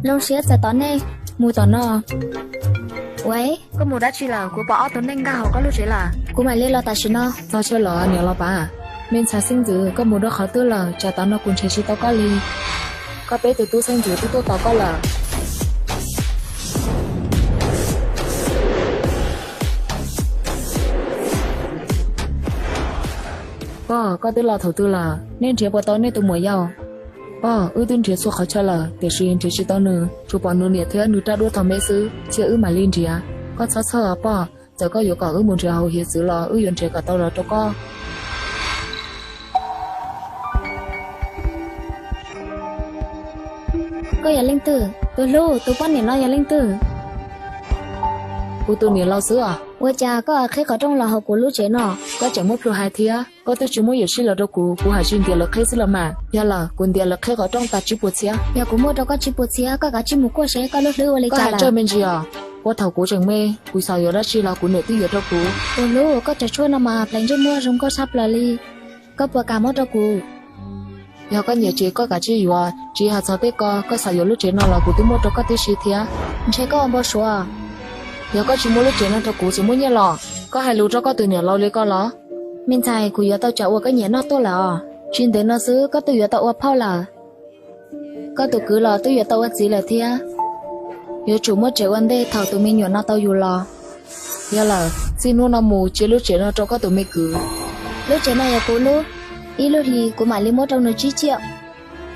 Zoo siab txais tos nej. Mus tom no. Ua, koj mus dab tsi lawm? Kuv pom ob tug neeg nkag hauv koj lub tsev lawm. Kuv mam li los tam sim no. Txog chaw los niam los pav. Me ntxhais xeeb ntxwv, koj mus rau qhov twg lawm? Tsam tam no kuv nrhiav tsis tau koj li. Koj peb tus tub xeeb ntxwv twb tuaj tos koj lawm. Pog, koj twb los thaum twg lawm? Nej nrhiav puas tau nej tus muam yau? Pog, wb twb nrhiav txhua qhov chaw lawm, tiam sis nrhiav tsis tau nws, tsuas pom nws niam thiab nws rab duab thaum me xwb, cia wb mam li nrhiav. Koj txhob txhawj os pog, txawm koj yuav kom wb mus nrhiav hauv hiav txwv los wb yuav nrhiav kom tau los rau koj. Koj yog leej twg? Tus hlub, tus poj niam no yog leej twg? Kuv tus niam laus xwb os. Ua cas koj qhib qhov rooj los hauv kuv lub tsev no? Koj tseem muab plhu hais thiab, koj twb tsis muab yuam sij los rau kuv, kuv hais tsis ntiav lawv qhib xwb los mas. Yog lawm, kuv ntiav lawv qhib qhov rooj tas tsib puas txhiab. Yog kuv muab rau koj tsib puas txhiab, koj kav tsij mus kuaj seb koj lub hlwb ua li cas lawm. Koj hais tsawg me ntsis os? Ua thaum kuv tseem me, kuv xav yuav dab tsi los kuv niam twb yuav rau kuv. Tus hlub, koj cov tshuaj no mas pleev ntsej muag zoo nkauj tshaj plaws li. Koj puas kam muab rau kuv? Yog koj nyiam ces koj kav tsij yuav, tsis hais txog tej ko, koj xav yuav lub tsev no los kuv twb muab rau koj tib si thiab. Ntshe koj ua npau suav. Yog koj tsis muab lub tsev no rau kuv ces muab nyiaj los. Koj hais lus rau koj tus niam laus li ko los? Me ntxhais, kuv yuav tau cov uas koj nyiam noj tuaj lawm os. Tsis ntev no xwb koj twb yuav tau ua phauj lawm. Koj tus kwv los twb yuav tau ua txiv lawm thiab. Yuav tsum muab tsev ua ntej thaum tus me nyuam no tau yus los. Yog lawm, txij hnub no mus cia lub tsev no rau koj tus me kwv. Lub tsev no yog kuv lub, ib lub hlis kuv mam li muab rau nws tsib tsiaj.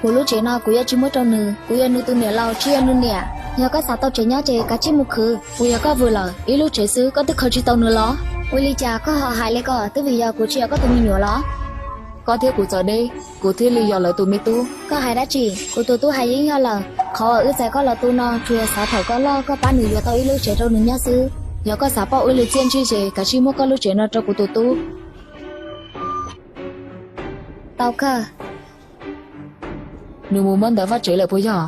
Kuv lub tsev no kuv yuav tsis muab rau nws, kuv yog nws tus niam laus tsis yog nws niam. Yog koj xav tau tsev nyob ces kav tsij mus khwv. Kuv yog koj vwm lawm, ib lub tsev xwb koj twb khaws tsis tau nws los? Ua li cas koj ho hais li ko? Twb vim yog kuv tsis yog koj tus me nyuam los? Koj thiab kuv txawm deb, kuv thiaj li yog lawv tus me tub. Koj hais dab tsi? Kuv tus tub hais yeej yog lawm. Qhov uas wb txais koj los tu no tsuas yog xav thaum koj loj koj pab nws yuav tau ib lub tsev rau nws nyob xwb. Yog koj xav pauj wb li txiaj ntsig ces kav tsij muab koj lub tsev no rau kuv tus tub. Tau kawg. Nws mus muab ntawv vaj tsev lawm puas yog?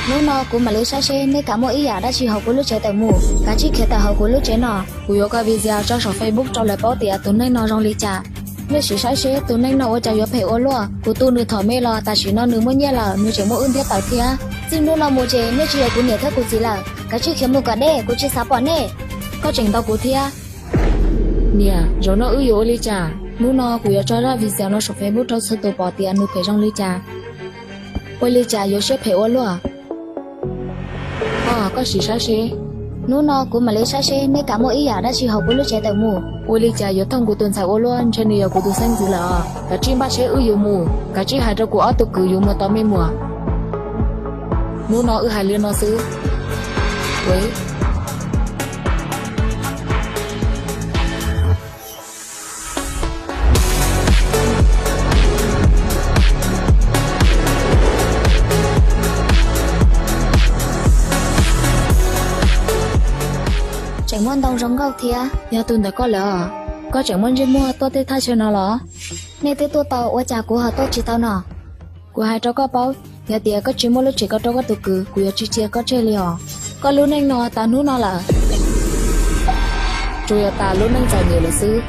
Hnub no kuv mam li saib seb nej kam muaj ib yam dab tsi hauv kuv lub tsev tawm mus. Kav tsij khiav tawm hauv kuv lub tsev no. Kuv yuav koj video tso saum Facebook rau lawv paub tias tus neeg no zoo li cas. Nej sim saib seb tus neeg no ua cas yuav phem ua luaj. Kuv tu nws thaum me los tam sim no nws muaj nyiaj lawm, nws tseem muab wb ntiab tawm thiab. Txij hnub no mus ces nej tsis yog kuv niam thiab kuv txiv lawm. Kav tsij khiav mus kom deb, kuv tsis xav pom nej. Koj tseem ntaus kuv thiab. Niam, zaum no wb yuav ua li cas? Hnub no kuv yuav tso zaj video no saum Facebook rau txhua tus pom tias nws phem zoo li cas. Ua li cas yuav siab phem ua luaj? Koj, koj sim saib seb. Hnub no kuv mam li saib seb nej kam muaj ib yam dab tsi hauv kuv lub tsev tawm mus. Ua li cas yuav thooj kuv tus ntxhais ua luaj, ntshe nws yog kuv tus xeeb ntxwv lawm os. Kav tsij npaj seb wb yuav mus, kav tsij hais rau kuv ob tug kwv yuav mus tos me muam. Hnub no wb hais li no xwb. Ua Tseem muaj ntoo zoo nkauj thiab. Yog tus ntawm koj lawm os. Koj tseem muaj ntsej muag tuaj tej thaj chaw no los? Nej twb tuaj tau, ua cas kuv ho tuaj tsis tau no? Kuv hais rau koj paub, yog tias koj tsis muab lub tsev ko rau koj tus kwv, kuv yuav tsis cia koj tseg li os. Koj lub neej no tas hnub no lawm, tsuas yog tas lub neej txom nyem lawm xwb.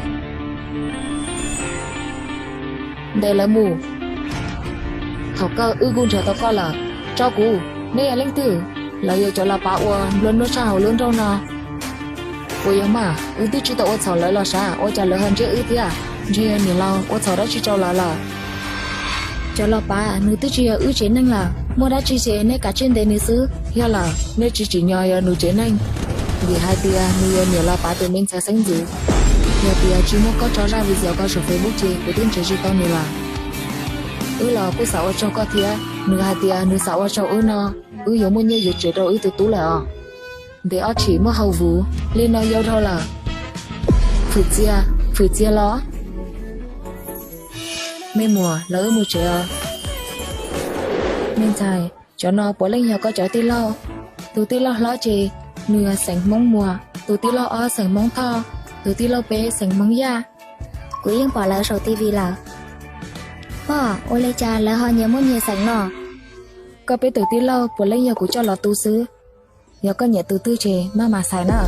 Ntes lawv mus. Thaum kawg wb kuj nrhiav tau koj lawm. Tso kuv, nej yog leej twg? Lawv yog cov los pav uas nplua nuj tshaj hauv lub nroog no. Puas yog mas? Wb twb tsis tau ua txhaum lawv los sav, ua cas lawv ho ntsib wb thiab? Ntshe yog niam laus ua txhaum dab tsi rau lawv lawm. Cov los pav, nws twb tsis yog wb tsev neeg lawm. Muaj dab tsi ces nej kav tsij ntes nws xwb. Yog lawm, nej tsis tsim nyog yog nws tsev neeg, vim hais tias nws yog niam los pav tus me ntxhais xeeb ntxwv. Yog tias tsis muaj koj tso zaj video ko saum Facebook ces kuv twb nrhiav tsis tau nws lawm. Wb los kuj xav ua tsaug koj thiab, nws hais tias nws xav ua tsaug wb no, wb yuav muaj nyiaj yuav tsev rau wb tus tub lawm os. Ntev ob tshim muaj hau vuv, li no yau dhau lawm. Fwm txias, fwm txias los. Me muam, los wb mus tsev os. Me ntxhais, cov no puav leej yog koj cov tij laug. Tus tij laug hlob ces nws yog xeem Hmoob Muas, tus tij laug ob xeem Hmoob Thoj, tus tij laug peb xeem Hmoob Yaj. Kuv yeej pom lawv saum T V lawm. Pog, ua li cas lawv ho nyias muaj nyias xeem no? Koj peb tus tij laug puav leej yog kuv coj los tu xwb. Yog koj nyiam tus twg ces maj mam xaiv na.